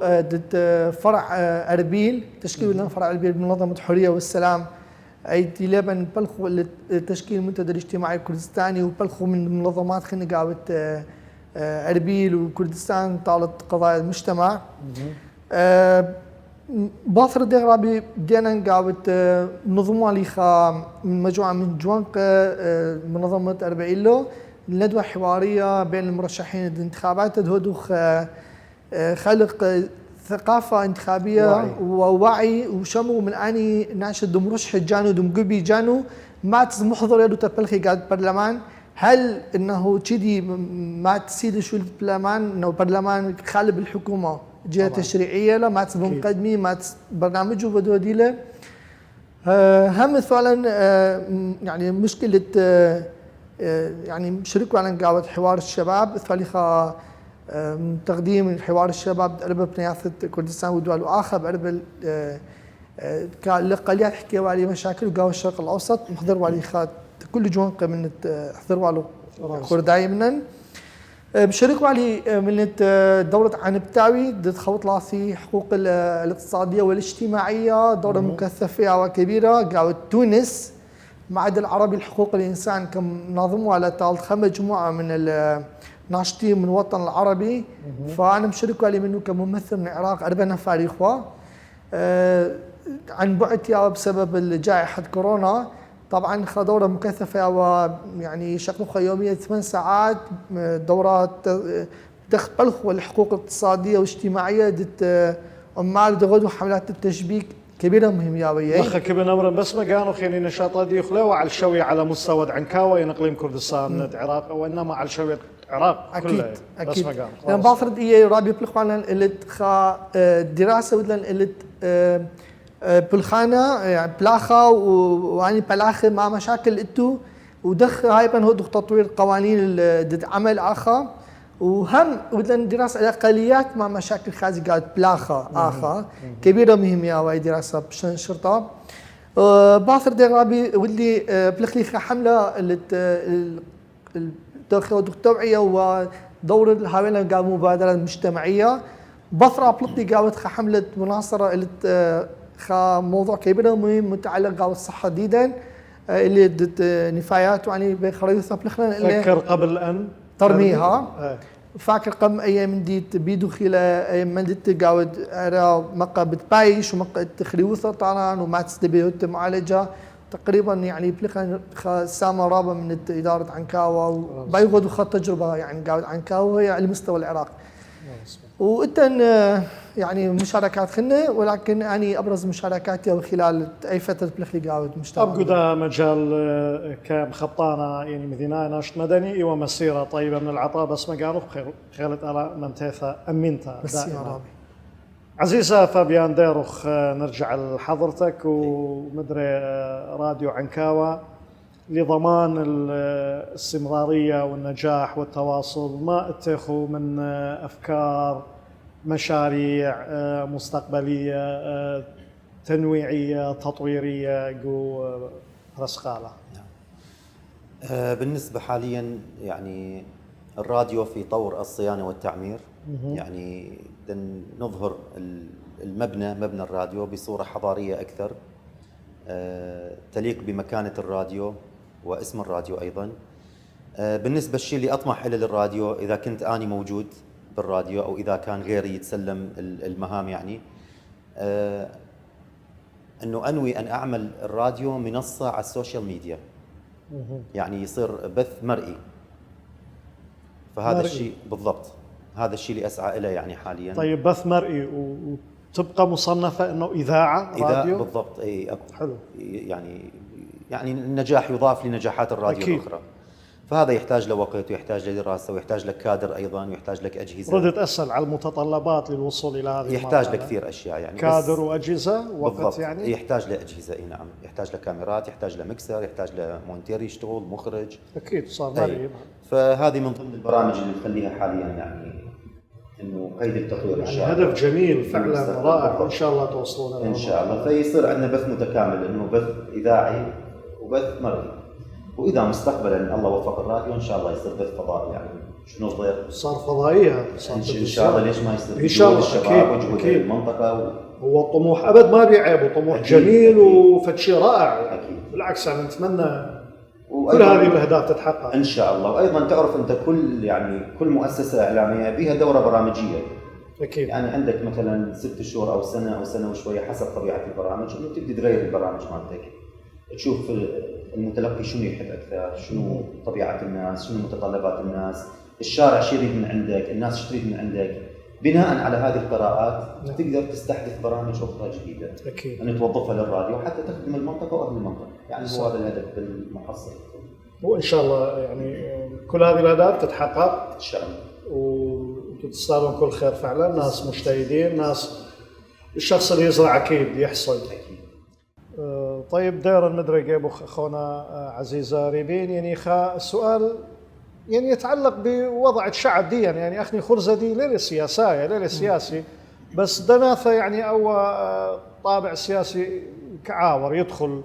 فرع أربيل تشكيل فرع أربيل بمنظمة حرية والسلام. أي لبن بلخو لتشكيل المنتدى الاجتماعي الكردستاني وبلخو من منظمات خلينا قاوت أربيل وكردستان طالت قضايا المجتمع. باثر الدغرابي بدينا قاوت منظمة ليخا من مجموعة من جوانق منظمة أربعيلو ندوة حوارية بين المرشحين الانتخابات تدهدوخ خلق ثقافة انتخابية ووعي وشمو من أني ناشد دم رشح جانو دم قبي جانو ما محضر يدو تبلخي قاد برلمان. هل إنه كذي ما تسيد شو البرلمان إنه برلمان خالب الحكومة جهة تشريعية لا ما تسبون قدمي ما برنامجه بدو ديله. هم فعلا يعني مشكلة يعني شركوا على قاوة حوار الشباب ثالثة تقديم حوار الشباب أربع بنياثة كردستان ودول وآخر بأربع لقاليات حكي والي مشاكل وقاوة الشرق الأوسط محضر والي خات كل جوانق من حضر والو كرداي منن. بشاركوا علي من دولة عنبتاوي ضد خوط لاسي حقوق الاقتصادية والاجتماعية دورة مكثفة وكبيرة قاوة تونس معهد العربي لحقوق الإنسان كمنظموا على ثالث مجموعة من الناشطين من الوطن العربي. فأنا مشاركوا علي منه كممثل من العراق 4 نفر إخوة عن بعد بسبب جائحة كورونا. طبعا دورة مكثفة ويعني شغلها يوميا 8 ساعات دورات بلخ والحقوق الاقتصادية والاجتماعية ضد عمال دغدو حملات التشبيك كبيرة مهمة وياي. أخك ابن أمر بس ما كانوا خيني نشاطات يخلوا وعلى الشوي على مستوى عنكاوة ينقلين كردستان العراق وإنما على الشوي العراق كلها بس ما كانوا. لأن بعض إيه رابي بلخوانا اللي خا دراسة ودلن اللي بالخانة يعني بلاخة ويعني بلاخة مع مشاكل إتو ودخ هاي بنهض تطوير قوانين ضد عمل آخر وهم بدنا دراسة الأقليات مع مشاكل خازقات بلاخة آخر كبيرة مهمة وهي دراسة بشأن الشرطة. باثر درابي واللي بلخلي حملة التوعية ودور الهاوينا قام مبادرة مجتمعية بثرة بلقي قاوت حملة مناصرة اللي موضوع كبير مهم متعلق بالصحة جديدا اللي ضد نفايات يعني بخريطة بلخنا فكر قبل أن ترميها فاكر قم أيام ديت بيدو خلا أيام من ديت قاود أرى مقا بتبايش ومقا تخريوثة طبعا وما تستبيوت معالجة تقريبا يعني بلخنا سامة رابة من إدارة عنكاوة وبيغدوا خط تجربة يعني قاود عنكاوة هي على مستوى العراق. وإتن يعني مشاركات خلنا ولكن يعني أبرز مشاركاتي خلال أي فترة بلخلي قاود مشتغل. أبقى مجال كمخطانا يعني مدينة ناشط مدني ومسيرة طيبة من العطاء بس ما قالوا خيرت على منتهى أمينتها دائما. عزيزة فابيان ديروخ نرجع لحضرتك ومدري راديو عنكاوة لضمان الاستمرارية والنجاح والتواصل ما اتخذوا من أفكار مشاريع مستقبلية تنويعية تطويرية جو رسخالة. بالنسبة حاليا يعني الراديو في طور الصيانة والتعمير يعني نظهر مبنى الراديو بصورة حضارية أكثر تليق بمكانة الراديو واسم الراديو أيضا. بالنسبة الشيء اللي أطمح إلى للراديو إذا كنت أنا موجود بالراديو أو إذا كان غيري يتسلم المهام يعني أنه أنوي أن أعمل الراديو منصة على السوشيال ميديا يعني يصير بث مرئي. فهذا الشيء بالضبط هذا الشيء اللي أسعى إليه يعني حاليا. طيب بث مرئي وتبقى مصنفة أنه إذاعة راديو؟ بالضبط أي حلو. يعني النجاح يضاف لنجاحات الراديو أكيد. الأخرى. فهذا يحتاج لوقت ويحتاج لدراسة ويحتاج لك كادر أيضا ويحتاج لك أجهزة. ردت أسأل على المتطلبات للوصول إلى هذه يحتاج لكثير أشياء يعني كادر وأجهزة وقت بالضبط. يعني يحتاج لأجهزة أي نعم يحتاج لكاميرات يحتاج لمكسر يحتاج لمونتير يشتغل مخرج أكيد صار مرئي. فهذه من ضمن البرامج اللي نخليها حاليا يعني إنه قيد التطوير يعني هدف جميل فعلا رائع إن شاء الله توصلون إن شاء الله. فيصير عندنا بث متكامل إنه بث إذاعي وبث مرئي وإذا مستقبلا الله وفق الراديو إن شاء الله يصير بث فضائي يعني شنو صغير صار فضائية إن شاء الله ليش ما يصير إن شاء الله الشباب وجهود المنطقة هو الطموح أبد ما بيعيب وطموح جميل وفتشي رائع أكيد. بالعكس أنا نتمنى كل هذه الأهداف تتحقق إن شاء الله. وأيضا تعرف أنت كل مؤسسة إعلامية بها دورة برامجية أكيد. يعني عندك مثلا 6 شهور أو سنة أو سنة وشوية حسب طبيعة البرامج إنه تبدي تغير البرامج مالتك تشوف المتلقي شنو يحب أكثر شنو طبيعة الناس شنو متطلبات الناس الشارع شو يريد من عندك الناس شو تريد من عندك. بناء على هذه القراءات تقدر تستحدث برامج أخرى جديدة أكيد. أن توظفها للراديو حتى تخدم المنطقة وأهل المنطقة يعني هو هذا الهدف بالمحصل. وإن شاء الله يعني كل هذه الأهداف تتحقق إن شاء الله وتستاهلون كل خير فعلا. ناس مجتهدين ناس الشخص اللي يزرع أكيد يحصد أكيد. طيب داير المدري جيبو أخونا عزيزة ريبين يعني السؤال يعني يتعلق بوضع الشعب دي يعني أخني خرزة دي ليلة سياسية ليلة سياسي بس دناثة يعني أو طابع سياسي كعاور يدخل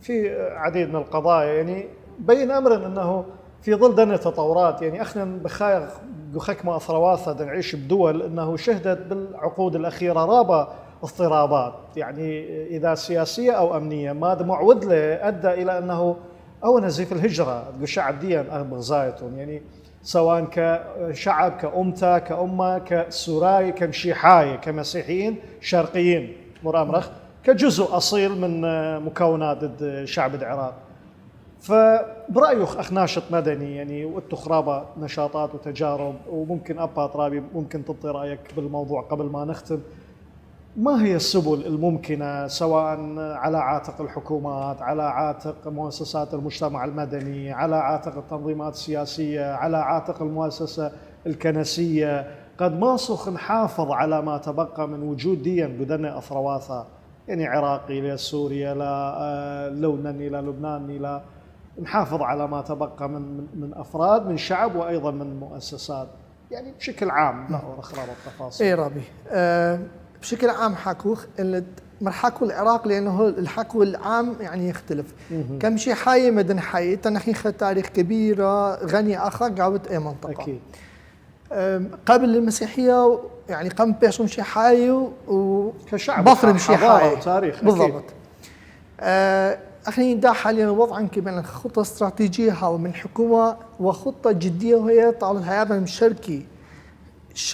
في عديد من القضايا يعني بين أمر أنه في ظل دنا تطورات يعني احنا بخاير خكمة أثرواثة نعيش بدول أنه شهدت بالعقود الأخيرة رابع اضطرابات يعني إذا سياسية أو أمنية ما معود له أدى إلى أنه أو نزيف الهجرة شعب ديان بغزايتهم يعني سواء كشعب كأمته كأمة كسوراي كمشيحاي كمسيحيين شرقيين مرامرخ كجزء أصيل من مكونات شعب العراق. فبرأيه أخ ناشط مدني يعني وأنتو خرابة نشاطات وتجارب وممكن أبا طرابي ممكن تعطي رأيك بالموضوع قبل ما نختم. ما هي السبل الممكنة سواء على عاتق الحكومات على عاتق مؤسسات المجتمع المدني على عاتق التنظيمات السياسية على عاتق المؤسسة الكنسية قد ما صخ نحافظ على ما تبقى من وجود دين بدنا أثرواثا يعني عراقي إلى سوريا إلى لبنان إلى لبنان إلى نحافظ على ما تبقى من أفراد من شعب وأيضا من مؤسسات يعني بشكل عام لا أخرى التفاصيل. اي ربي بشكل عام حكوه مرحكوا العراق لانه الحكو العام يعني يختلف كم شيء حي مدن حي تنحيخ تاريخ كبيره غني اخر قاوت اي منطقه اكيد. قبل المسيحيه يعني قام بيشم شيء حي كشعب بفرم شيء حي وتاريخ بالضبط. احنا دا حاليا وضعا كمان خطه استراتيجيه هاو من حكومه وخطه جديه وهي طال الهيئه المشاركي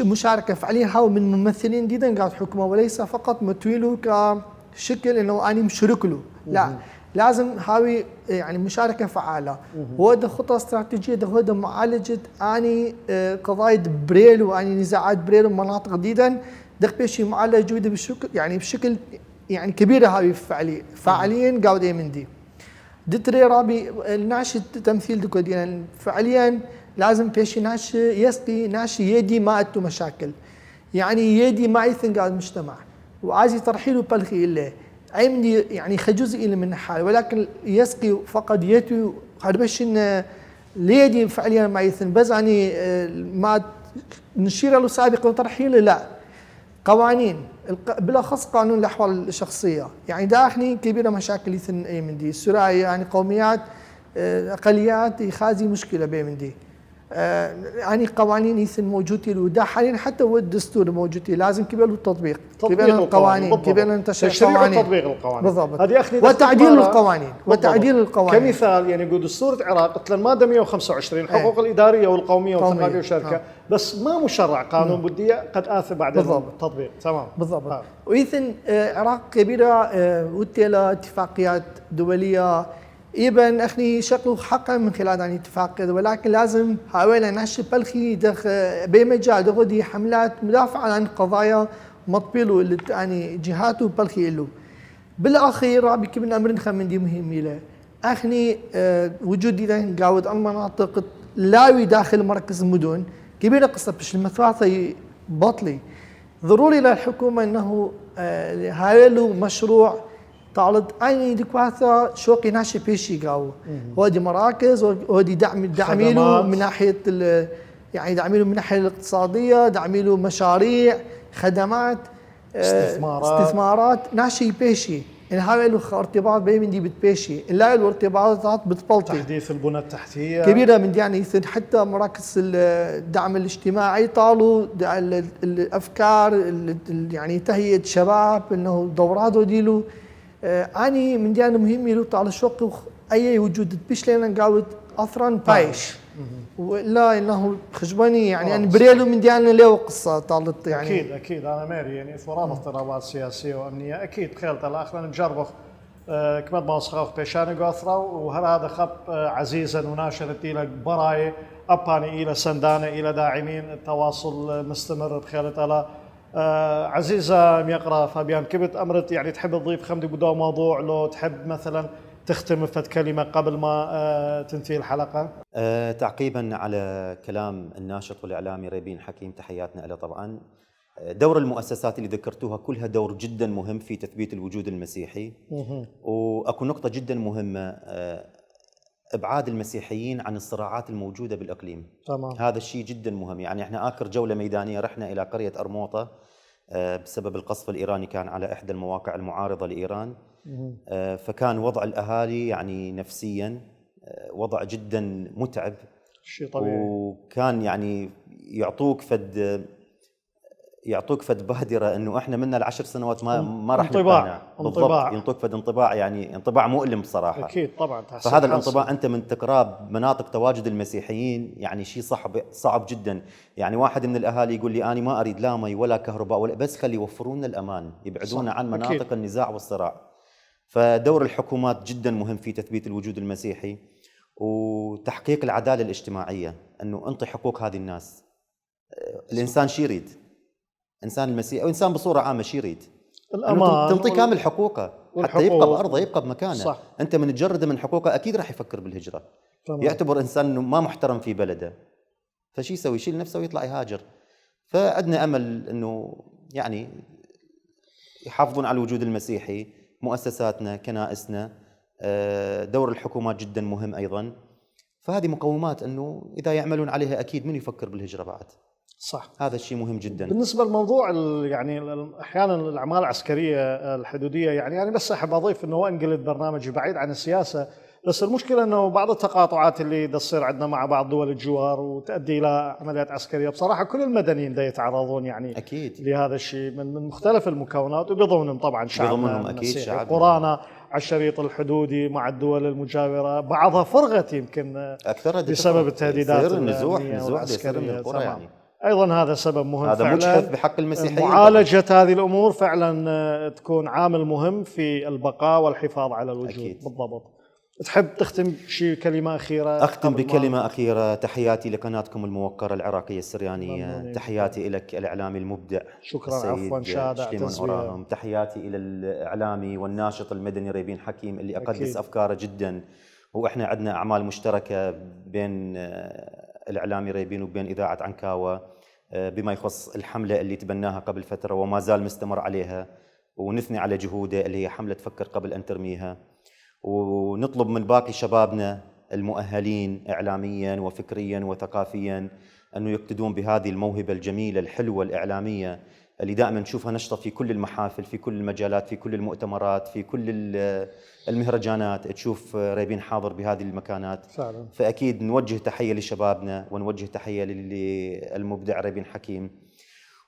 مشاركه فعليه هاو من ممثلين جدا قاعد حكومه وليس فقط متويلو كشكل انه اني مشارك له لا لازم هاوي يعني مشاركه فعاله وهذا خطه استراتيجيه ده هو معالجه اني قضايا بريل واني نزاعات بريل ومناطق جديدا دق بشي معالجه جوده بشكل يعني كبيره هاوي فعليا قاعد من دي دتري رابي الناشط تمثيل دكو دينا فعليا لازم بيشي ناشي يسقي ناشي يدي ما أتو مشاكل يعني يدي ما يثنق على المجتمع وعايز ترحيله بالخي إله عمدي يعني خجزء إلى من حال ولكن يسقي فقط يتو هربش إن ليدي فعليا ما يثن بس يعني ما نشير له سابقا وترحيله لا قوانين بالاخص قانون الاحوال الشخصيه يعني داخلي كبيره مشاكل يثن اي من دي السرايا يعني قوميات اقليات يخازي مشكله بين من دي يعني قوانين يثن موجودة ودا حاليا حتى هو الدستور موجود لازم كبير له التطبيق كبير القوانين كبير له تشريع وتطبيق القوانين بالضبط وتعديل القوانين وتعديل القوانين كمثال يعني قد دستور العراق قلت الماده 125 الحقوق الاداريه والقوميه والثقافيه والشركه بس ما مشرع قانون بديه قد آثر بعد التطبيق تمام بالضبط ويثن العراق كبيره وتلا اتفاقيات دوليه يبن اخني شكله حقا من خلال يعني اتفاقيه ولكن لازم حاول نشر بالخي بمجال دغدي حملات مدافعه عن قضايا مطبيلو اللي يعني جهاته بالخي له بالاخير رابي كبن امر من دي مهم له اخني وجودي ذا قاود المناطق لاوي داخل مركز المدن كبيره قصه بش المثواثه بطلي ضروري للحكومه انه هاي له مشروع طالد أني دكواثا شوقي ناشي بيشي قاو ودي مراكز ودي دعميله من ناحية يعني دعميله من الناحية الاقتصادية دعميله مشاريع خدمات استثمارات ناشي بيشي إن هاي له ارتباط بين من دي بتبيشي إلا له ارتباطات بتبلطي تحديث البنى التحتية كبيرة من دي يعني حتى مراكز الدعم الاجتماعي طالوا الأفكار يعني تهيئة شباب إنه دورات وديلو اني من ديانه مهم يلوت على شوق اي وجود بيش لنا نقاود اثرا بايش ولا انه خجباني يعني ان بريلو من ديانه له قصه طالت يعني اكيد انا ماري يعني فرام اضطرابات سياسيه وامنيه اكيد خيلت الاخر نجربه كما ما صخاخ بيشان قاثرا وهذا خط عزيزا وناشرت الى براي اباني الى سندانه الى داعمين التواصل مستمر بخيلت على عزيزة ميقرا فابيان كبت أمرت يعني تحب تضيف خمدي بدو موضوع لو تحب مثلا تختم فت كلمة قبل ما تنتهي الحلقة تعقيبا على كلام الناشط والإعلامي ريبين حكيم تحياتنا له طبعا دور المؤسسات اللي ذكرتوها كلها دور جدا مهم في تثبيت الوجود المسيحي وأكو نقطة جدا مهمة ابعاد المسيحيين عن الصراعات الموجوده بالاقليم تمام. هذا الشيء جدا مهم يعني احنا اخر جوله ميدانيه رحنا الى قريه ارموطه بسبب القصف الايراني كان على احدى المواقع المعارضه لايران فكان وضع الاهالي يعني نفسيا وضع جدا متعب شيء طبيعي. وكان يعني يعطوك فد بادره انه احنا منا ال10 سنوات ما راح نتبانع بالضبط، ينطوك فد انطباع، يعني انطباع مؤلم بصراحه. اكيد طبعا. فهذا الانطباع انت من تقراب مناطق تواجد المسيحيين، يعني شيء صعب جدا. يعني واحد من الاهالي يقول لي انا ما اريد لا مي ولا كهرباء ولا، بس خلي يوفرون لنا الامان، يبعدونا عن مناطق أكيد. النزاع والصراع. فدور الحكومات جدا مهم في تثبيت الوجود المسيحي وتحقيق العداله الاجتماعيه، انه انطي حقوق هذه الناس. الانسان شي يريد؟ انسان المسيحي او انسان بصوره عامه شي يريد؟ الامان، تنطي كامل حقوقه حتى يبقى بارضه، يبقى بمكانه. صح. انت من تجرده من حقوقه اكيد راح يفكر بالهجره. طبعا. يعتبر انسان انه ما محترم في بلده، فشي يسوي؟ يشيل نفسه ويطلع يهاجر. فعندنا امل انه يعني يحافظون على الوجود المسيحي، مؤسساتنا، كنائسنا، دور الحكومات جدا مهم ايضا. فهذه مقومات انه اذا يعملون عليها اكيد من يفكر بالهجره بعد. صح، هذا الشيء مهم جدا. بالنسبه لموضوع يعني احيانا الاعمال العسكريه الحدوديه، يعني بس احب اضيف انه وان قلت برنامجي بعيد عن السياسه، بس المشكله انه بعض التقاطعات اللي تصير عندنا مع بعض دول الجوار وتؤدي الى عمليات عسكريه، بصراحه كل المدنيين دا يتعرضون يعني اكيد لهذا الشيء من مختلف المكونات، وبضمنهم طبعا شعبنا اكيد، شعبنا قرانا على الشريط الحدودي مع الدول المجاوره، بعضها فرغت يمكن اكثر بسبب التهديدات النزوح يصير من القرى يعني. ايضا هذا سبب مهم، هذا مجحف بحق المسيحيين. معالجه هذه الامور فعلا تكون عامل مهم في البقاء والحفاظ على الوجود. أكيد. بالضبط. تحب تختم شيء كلمه اخيره؟ اختم بكلمه اخيره. تحياتي لقناتكم الموقره العراقيه السريانيه، تحياتي لك الاعلامي المبدع شكرا. عفوا شادع. تحياتي الى الاعلامي والناشط المدني ريبين حكيم اللي اقدس افكاره جدا، واحنا عندنا اعمال مشتركه بين الاعلامي ريبين وبين اذاعه عنكاوه بما يخص الحمله اللي تبناها قبل فتره وما زال مستمر عليها، ونثني على جهوده اللي هي حمله فكر قبل ان ترميها. ونطلب من باقي شبابنا المؤهلين إعلاميا وفكريا وثقافيا أنه يقتدون بهذه الموهبة الجميلة الحلوة الإعلامية اللي دائما نشوفها نشطة في كل المحافل، في كل المجالات، في كل المؤتمرات، في كل المهرجانات تشوف ريبين حاضر بهذه المكانات فعلا. فأكيد نوجه تحية لشبابنا ونوجه تحية للمبدع ريبين حكيم،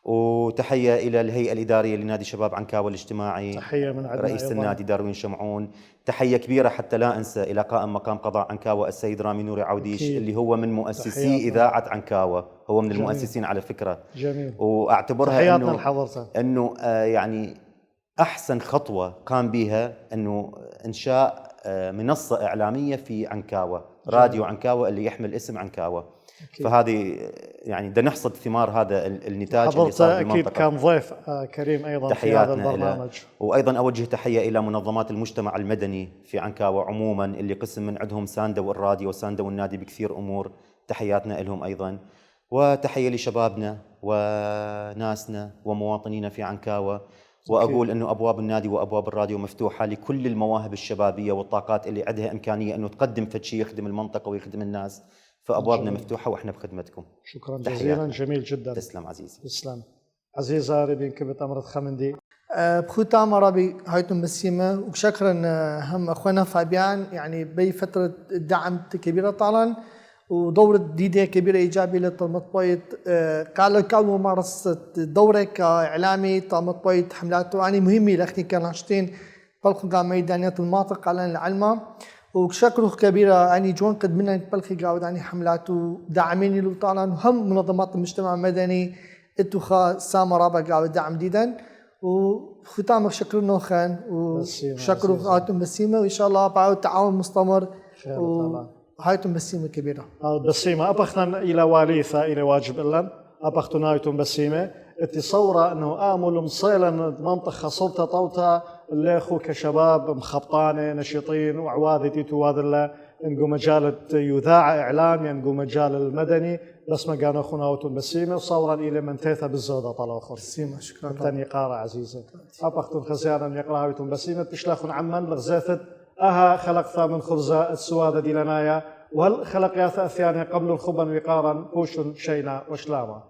وتحية إلى الهيئة الإدارية لنادي شباب عنكاوة الاجتماعي، تحية من عندنا رئيس النادي داروين شمعون، تحية كبيرة حتى لا أنسى إلى قائم مقام قضاء عنكاوة السيد رامي نوري عوديش أكيد. اللي هو من مؤسسي إذاعة عنكاوة، هو من جميل. المؤسسين على فكرة. جميل. وأعتبرها أنه يعني أحسن خطوة قام بها أنه إنشاء منصة إعلامية في عنكاوة، راديو عنكاوة اللي يحمل اسم عنكاوة. أكيد. فهذه يعني بدنا نحصد ثمار هذا النتاج اللي صار بالمنطقة. أكيد كان ضيف كريم أيضا في هذا البرنامج. وأيضا أوجه تحية إلى منظمات المجتمع المدني في عنكاوة عموما اللي قسم من عندهم ساندوا الراديو وساندوا النادي بكثير أمور، تحياتنا لهم أيضا. وتحية لشبابنا وناسنا ومواطنينا في عنكاوة، وأقول أنه أبواب النادي وأبواب الراديو مفتوحة لكل المواهب الشبابية والطاقات اللي عندها إمكانية أنه تقدم فشي يخدم المنطقة ويخدم الناس، فأبوابنا مفتوحة وإحنا بخدمتكم. شكرا جزيلا. جميل جدا. تسلم عزيزي. تسلم. عزيزة ريبين كبت أمرت خمندي بخوتا مرابي هايتم بسيمة، وشكرا هم أخوانا فابيان يعني بي فترة دعم كبيرة طبعا ودورة جديدة كبيرة إيجابية للمطبوعية. قال كان ممارسة دورة كإعلامي مطبوعية حملات يعني مهمة لأختي كان عشتين بلخ ميدانيات المناطق على العلمة، وشكره كبيرة يعني جوان قد منا بلخي قاعد يعني حملات وداعمين له طبعا، وهم منظمات المجتمع المدني اتخا سامرة قاعد دعم جديدا. وختامك شكر نوخان وشكر هايتم بسيمة، وإن شاء الله بعد تعاون مستمر وهايتم بسيمة كبيرة. بسيمة أبخنا إلى واليثة إلى واجب إلن أبختنا هايتم بسيمة اتصورة أنه آمل مصيلا منطقة سلطة طوطة اللي أخو كشباب مخبطانة نشيطين وعواذتي تواذلة نقو مجال يذاع إعلام ينقو مجال المدني بس ما كانوا أخونا هايتم بسيمة صورا إلى من تيثى بالزودة طلع أخر بسيمة. شكرا. تاني قارة عزيزة أبختن خزيانا يقرأ هايتم بسيمة تشلخن عمان لغزيثت أها خلق من خرزة السوادة دي لنايا وهل خلق يا ثأثياني قبل الخبن وقارا بوش شينا وشلاما.